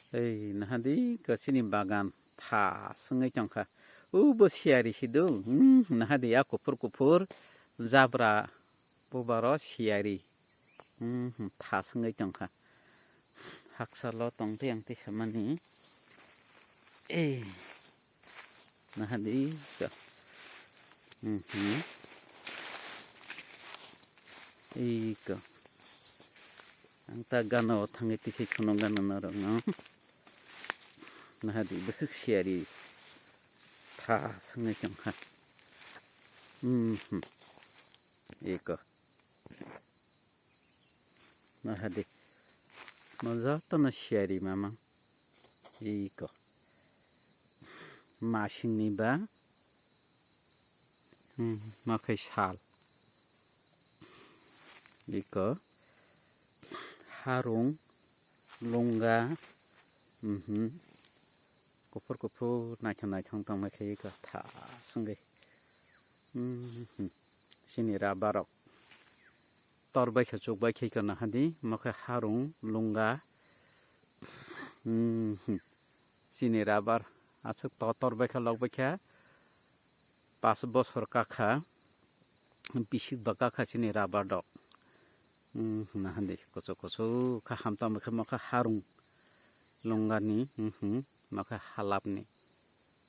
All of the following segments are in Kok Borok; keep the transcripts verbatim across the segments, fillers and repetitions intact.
Ei, nahadi ko chini bagan tha swngwi tongkha. Ubo siyari si do. Hmm, nahadi a kuphur kuphur jabra bubaro siyari. Hmm, hmm, tha swngwi tongkha. Haksa lo tongtwi ang twi samani. Ei, nahadi ko. Hmm, hmm. Iko. Ang ta gana o thangwi tisi chwng gana norokno. Nahadi bwswk siyari tha swngwi tongkha. Mhm. Iko. Nahadi. Mo jotono siyari mamang. Iko. Masingni ba. Hmm, ma khe sal. Iko harung, lunga, mhm. Kuphur kuphur naithok naithok tongma khe iko tha swngwi. Mhm. Chini rubber rok tor bai khe chuk bai khe iko nahadi, mo khe harung, lunga, mhm. Chini rubber aswk to tor bai khe lok bai khe. Pas bosor kakha, bisik ba kakha chini rubber dok. Hmm, hwnna handi kuchuk kuchuk kha ham tamo khe mokha harung lungani, hmm, hmm, mokha halapni.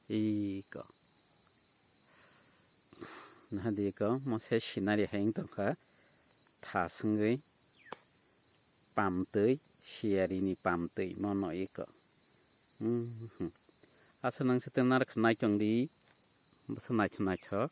Iko. Nahadi ko mose scenery hai wng tongkha. Tha swngwi pamtwi, siyarini pamtwi mono iko. Hmm, hmm. Asa nang se tenar khnai tong di. Bwsa naithok naithok